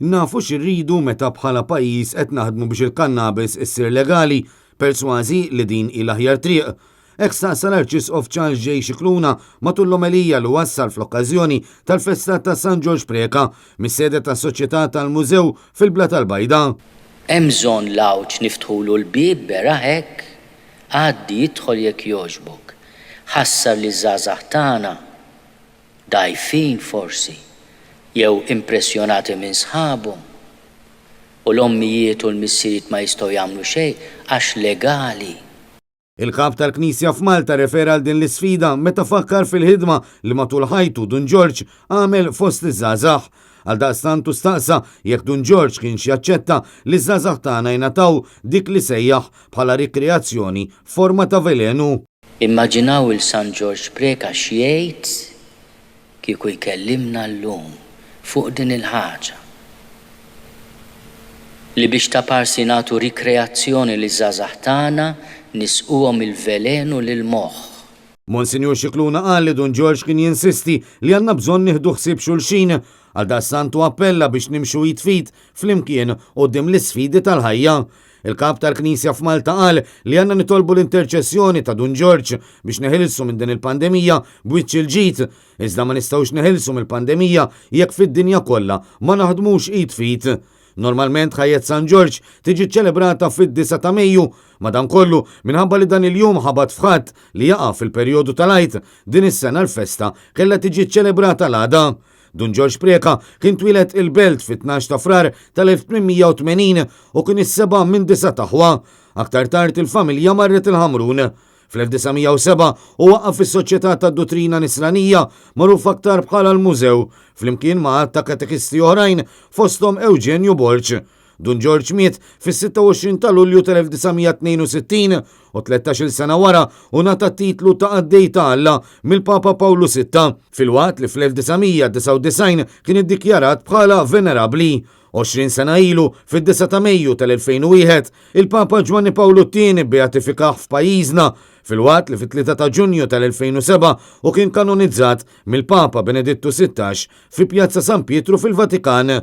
Nafu xi rridu meta bħala pajjiż qed naħdmu biex il-kannabis issir legali, persważi li din hi l-aħjar triq. Hekk staqsa l-Arċisqof Charles J. Scicluna matul l-omelija li wassal fl-okkażjoni tal-festa ta' San Ġorġ Preca mis-sede tas-Soċjetà tal-Mużew fil-Blata l-Bajda. Hemm bżonn l-għawġ niftħulu l-bieb beraħ hekk? Għaddi, idħol jekk jogħġbok. Ħassar liż-żgħażagħ tagħna. Dgħajfin forsi, jew impressjonati minn sħabhom. U l-ommijiet u l-missirijiet ma jistgħu jagħmlu xejn għax legali. Il-Kap tal-Knisja f'Malta rrefera għal din l-isfida meta fakkar fil-ħidma li matul ħajtu Dun Ġorġ għamel fost iż-żgħażagħ. Għaldaqstant hu staqsa jekk Dun Ġorġ kienx jaċċetta li ż-żgħażagħ tagħna jingħataw dik li sejjaħ bħala rikreazzjoni f'forma ta' velenu. Immaġinaw 'il San Ġorġ Preca x'jgħid kieku jkellimna llum fuq din il-ħaġa. Li biex taparsi nagħtu rikreazzjoni liż-żgħażagħ tagħna nisquhom il-velenu lill-moħħ. Monsinjur Scicluna qal li Dun Ġorġ kien jinsisti li għandna bżonn nieħdu ħsieb xulxin. Għaldaqstant hu appella biex nimxu id f'id flimkien quddiem l-isfidi tal-ħajja. Il-Kap tal-Knisja f'Malta qal li għandna nitolbu l-interċessjoni ta' Dun Ġorġ biex neħilsu minn din il-pandemija b'wiċċ il-ġid. Iżda ma nistgħux neħilsu mill-pandemija jekk fid-dinja kollha ma naħdmux id f'id. Normalment ħajjet San Ġorġ tiġi ċċelebrata fid-9 ta' Mejju, madankollu minħabba li dan il-jum ħabat f'Ħadd li jaqa' fil-perjodu tal-Għid, din is-sena l-festa kellha tiġi ċċelebrata l-għada. Dun Ġorġ Preca kien twieled il-Belt fit-12 ta' Frar tal-1880 u kien is-seba' minn disgħat aħwa. Aktar tard il-familja marret il-Ħamrun. Fl-1907 hu waqqaf is-Soċjetà tad-Duttrina Nisranija, magħruf aktar bħala l-Mużew, flimkien ma' għadd ta' katekisti oħrajn fosthom Ewġenju Borg. Dun Ġorġ miet fis-26 ta' Lulju tal-1962 u tlettax-il sena wara hu ngħata t-titlu ta' Qaddej ta' Alla mill-Papa Pawlu Sitta, filwaqt li fl-1999 kien iddikjarat bħala Venerabbli. 20 sena ilu, fid-9 ta' Mejju tal-2001, il-Papa Ġwanni Pawlu t-Tieni bbeatifikah f'pajjiżna, filwaqt li fit-3 ta' Ġunju tal-2007 hu kien kanonizzat mill-Papa Benedittu 16 fi Pjazza San Pietru fil-Vatikan.